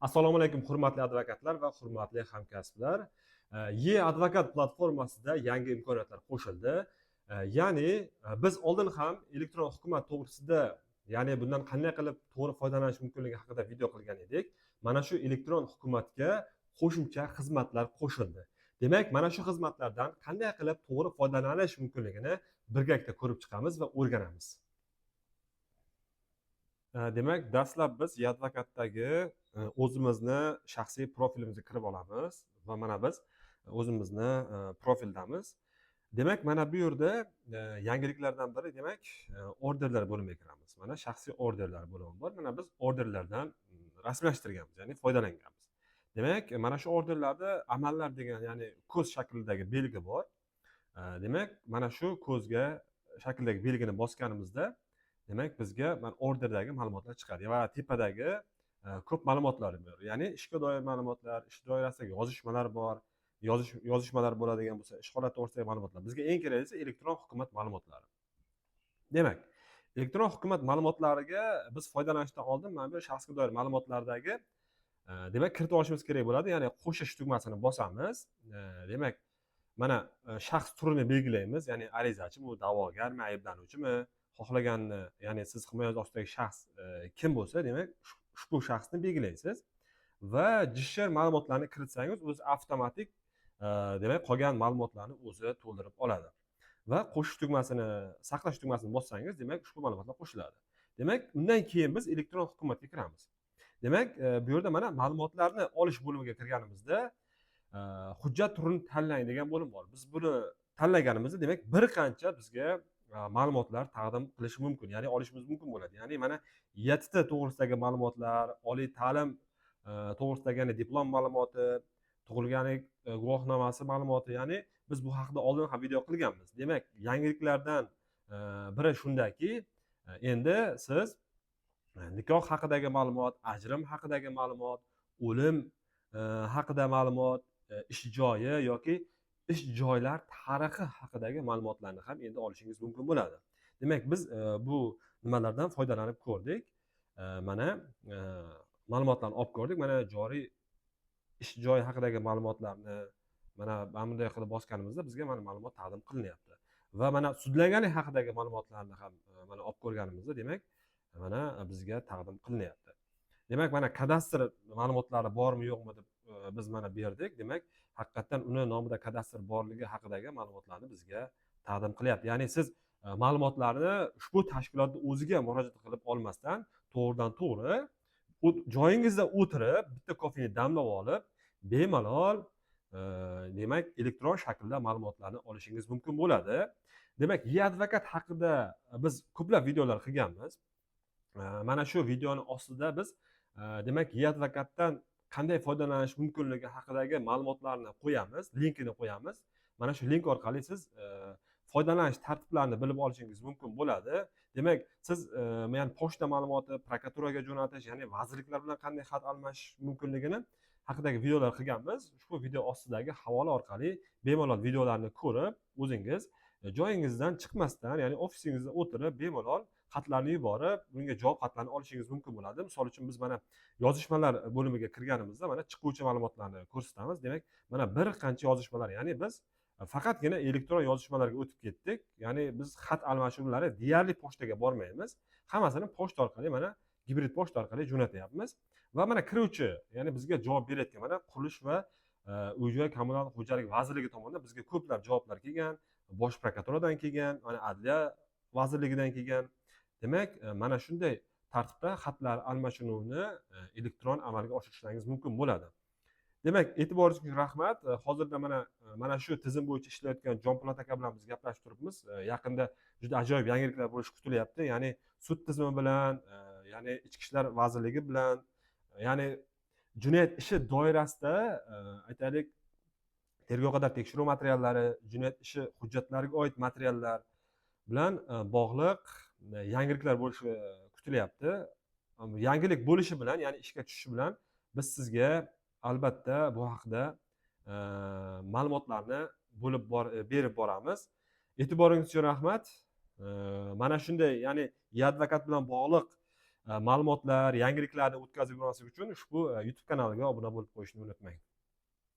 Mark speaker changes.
Speaker 1: Assalomu alaykum, hurmatli advokatlar va hurmatli hamkasblar. E-advokat platformasida yangi imkoniyatlar qo'shildi. Ya'ni biz oldin ham elektron hukumat to'g'risida, ya'ni bundan qanday qilib to'g'ri foydalanish mumkinligi haqida video qilgan edik. Mana shu elektron hukumatga qo'shimcha xizmatlar qo'shildi. Demak, mana shu xizmatlardan qanday qilib to'g'ri foydalanish mumkinligini birgalikda ko'rib chiqamiz va o'rganamiz. Demak, dastlab biz e-advokatdagi o'zimizni shaxsiy profilimizga kirib olamiz va mana biz o'zimizni profildamiz. Demak, mana bu yerda yangiliklardan biri, demak, orderlar bo'limiga kiramiz. Mana shaxsiy orderlar bo'limi bor. Mana biz orderlardan rasmiylashtirganmiz, ya'ni foydalanganmiz. Demak, mana shu orderlarda amallar degan, ya'ni ko'z shaklidagi belgi bor. Demak, mana shu ko'zga shaklidagi belgini bosganimizda, demak, bizga mana orderdagi ma'lumotlar chiqadi va tepadagi ko'p ma'lumotlar bor, ya'ni ishga doir ma'lumotlar, ish doirasidagi yozishmalar bor, yozishmalar bo'ladigan bo'lsa, ish holati to'g'risidagi ma'lumotlar. Bizga eng keraklisi elektron hukumat ma'lumotlari. Demak, elektron hukumat ma'lumotlariga biz foydalanishdan oldin mana bu shaxsga doir ma'lumotlardagi demak, kiritib olishimiz kerak bo'ladi, ya'ni qo'shish tugmasini bosamiz. Demak, mana shaxs turini belgilaymiz, ya'ni arizachimi u, da'vogarmi, ayblanuvchimi, xohlaganni, ya'ni siz himoyangiz ostidagi shaxs kim bo'lsa, demak, ushbu shaxsni belgilaysiz va JSHR ma'lumotlarni kiritsangiz, o'zi avtomatik demak, qolgan ma'lumotlarni o'zi to'ldirib oladi va qo'shish tugmasini, saqlash tugmasini bossangiz, demak, ushbu ma'lumotlar qo'shiladi. Demak, undan keyin biz elektron hukumatga kiramiz. Demak, bu yerda mana ma'lumotlarni olish bo'limiga kirganimizda hujjat turini tanlang degan bo'lim bor. Biz buni tanlaganimizda, demak, bir qancha bizga ma'lumotlar taqdim qilishi mumkin, ya'ni olishimiz mumkin bo'ladi. Ya'ni mana ЯТТ to'g'risidagi ma'lumotlar, oliy ta'lim to'g'risidagi, ya'ni diplom ma'lumoti, tug'ilganlik guvohnomasi ma'lumoti. Ya'ni biz bu haqida oldin ham video qilganmiz. Demak, yangiliklardan biri shundaki, endi siz nikoh haqidagi ma'lumot, ajrim haqidagi ma'lumot, o'lim haqida ma'lumot, ish joyi yoki ish joylar tarixi haqidagi ma'lumotlarni ham endi olishingiz mumkin bo'ladi. Demak, biz bu nimalardan foydalanib ko'rdik. Mana ma'lumotlarni olib ko'rdik. Mana joriy ish joyi haqidagi ma'lumotlarni mana bunday qilib bosganimizda, bizga mana ma'lumot taqdim qilinyapti va mana sudlanganlik haqidagi ma'lumotlarni ham mana olib ko'rganimizda, demak, mana bizga taqdim qilinyapti. Demak, mana kadastr ma'lumotlari bormi, yo'qmi deb biz mana berdik. Demak, haqiqatdan uni nomida kadastr borligi haqidagi ma'lumotlarni bizga taqdim qilyapti. Ya'ni siz ma'lumotlarni ushbu tashkilotni o'ziga murojaat qilib olmasdan, to'g'ridan to'g'ri joyingizda o'tirib, bitta kofeni damlab olib, bemalol demak, elektron shaklda ma'lumotlarni olishingiz mumkin bo'ladi. Demak, e-advokat haqida biz ko'plab videolar qilganmiz. Mana shu videoni ostida biz demak, e-advokatdan qanday foydalanish mumkinligi haqidagi ma'lumotlarni qo'yamiz, linkini qo'yamiz. Mana shu link orqali siz foydalanish tartiblarini bilib olishingiz mumkin bo'ladi. Demak, siz ya'ni pochta ma'lumoti, prokuraturaga jo'natish, ya'ni vazirliklar bilan qanday xat almashish mumkinligini haqidagi videolar qilganmiz. Ushbu video ostidagi havola orqali bemalol videolarni ko'rib, o'zingiz joyingizdan chiqmasdan, ya'ni ofisingizda o'tirib, bemalol xatlarni yuborib, bunga javob xatlarni olishingiz mumkin bo'ladi. Misol uchun, biz mana yozishmalar bo'limiga kirganimizda, mana chiquvchi ma'lumotlarni ko'rsatamiz. Demak, mana bir qancha yozishmalar, ya'ni biz faqatgina elektron yozishmalarga o'tib ketdik. Ya'ni biz xat almashuvlari deyarli pochtaga bormaymiz, hammasini pochta orqali, mana gibrid pochta orqali jo'natyapmiz. Va mana kiruvchi, ya'ni bizga javob berayotgan mana Qurilish va uy joy kommunal xo'jalik vazirligi tomonidan bizga ko'plab javoblar kelgan, bosh prokuraturadan kelgan, mana Adliya vazirligidan kelgan. Demak, mana shunday tartibda xatlar almashinuvini elektron amalga oshirishlaringiz mumkin bo'ladi. Demak, e'tiboringiz uchun rahmat. Hozirda mana mana shu tizim bo'yicha ishlayotgan Jonpo'lat aka bilan biz gaplashib turibmiz. Yaqinda juda ajoyib yangiliklar bo'lishi kutilyapti, ya'ni sud tizimi bilan, ya'ni Ichki ishlar vazirligi bilan, ya'ni jinoyat ishi doirasida, aytaylik, tergov qadar tekshiruv materiallari, jinoyat ishi hujjatlariga oid materiallar bilan bog'liq yangiliklar bo'lishi kutilyapti. Yangilik bo'lishi bilan, ya'ni ishga tushishi bilan biz sizga albatta bu haqida ma'lumotlarni bo'lib berib boramiz. E'tiboringiz uchun rahmat. Mana shunday, ya'ni e-advokat bilan bog'liq. ma'lumotlar, yangiliklarni o'tkazib yubormaslik uchun ushbu YouTube kanaliga obuna bo'lib qo'yishni unutmang.